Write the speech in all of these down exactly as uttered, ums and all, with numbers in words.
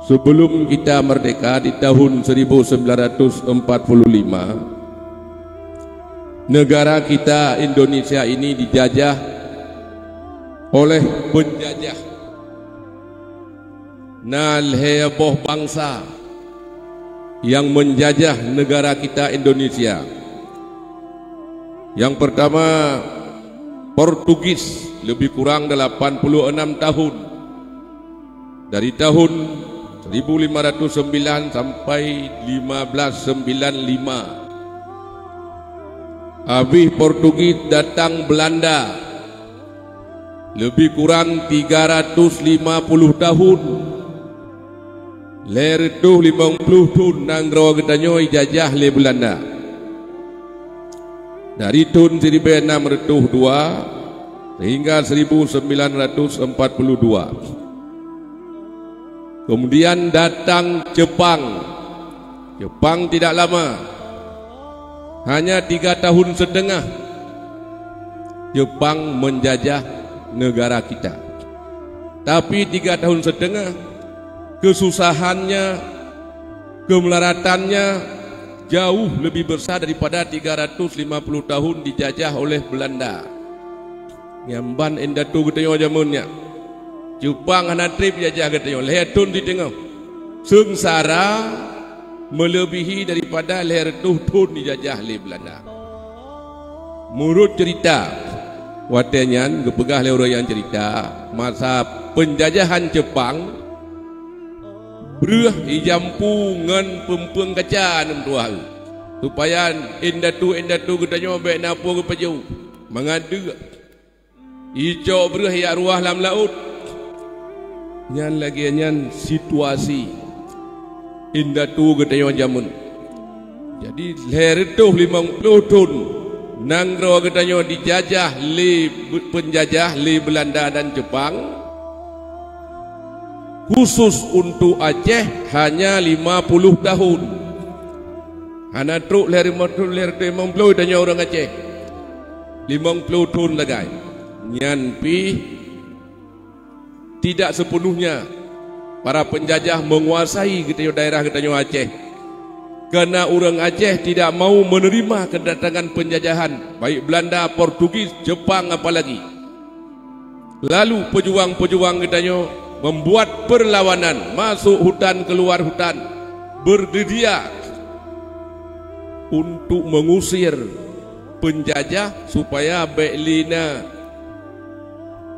Sebelum kita merdeka di tahun seribu sembilan ratus empat puluh lima, negara kita Indonesia ini dijajah oleh penjajah. Na lhée boh bangsa yang menjajah negara kita Indonesia. Yang pertama, Portugis, lebih kurang delapan puluh enam tahun. Dari tahun seribu lima ratus sembilan sampai lima belas sembilan lima. Habis Portugis, datang Belanda. Lebih kurang tiga ratus lima puluh tahun. Lhée reutôh limong ploh thon nanggroe geutanyoe ijajah lé Belanda. Dari thon siribée nam reutôh dua sehingga seribu sembilan ratus empat puluh dua. Kemudian datang Jepang. Jepang tidak lama, hanya tiga tahun setengah Jepang menjajah negara kita. Tapi tiga tahun setengah, kesusahannya, kemelaratannya jauh lebih besar daripada tiga ratus lima puluh tahun dijajah oleh Belanda. Nyan ban indatu geutanyoe jameun nyan. Jepang hana treb jajah geutanyoe, lhée thon siteungoh. Seungsara melebihi daripada lhée reutôh thon dijajah lé Belanda. Meunurot cerita, watée nyan geupeugah lé ureuëng nyang cerita, masa penjajahan Jepang, breueh ijampu ngon peumpeueng kaca aneuk tuha, supaya indatu-indatu geutanyoe bék na peue geupajoh mangat deuk. Icok breueh jak ruah lam laôt. Nyan lagée nyan situasi indatu geutanyoe jameun. Jadi, lhée reutôh limong ploh thon nanggroe geutanyoe dijajah lé be-, peunjajah lé Belanda dan Jepang. Khusus untuk Aceh hanya lima puluh tahun. Hana trok lhée limong ploh, lhée reutôh limong ploh tanyoe ureuëng Aceh. Limong ploh thon lagée nyan pih tidak sepenuhnya para penjajah menguasai geutanyoe daerah geutanyoe Aceh. Karena ureuëng Aceh tidak mau menerima kedatangan penjajahan, baik Belanda, Portugis, Jepang apalagi. Lalu peujuang-peujuang geutanyoe membuat perlawanan, masuk hutan, keluar hutan, berdiriak untuk mengusir penjajah supaya bék lé na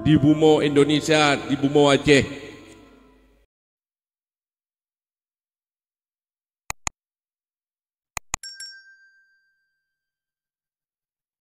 di bumoe Indonesia, di bumoe Aceh.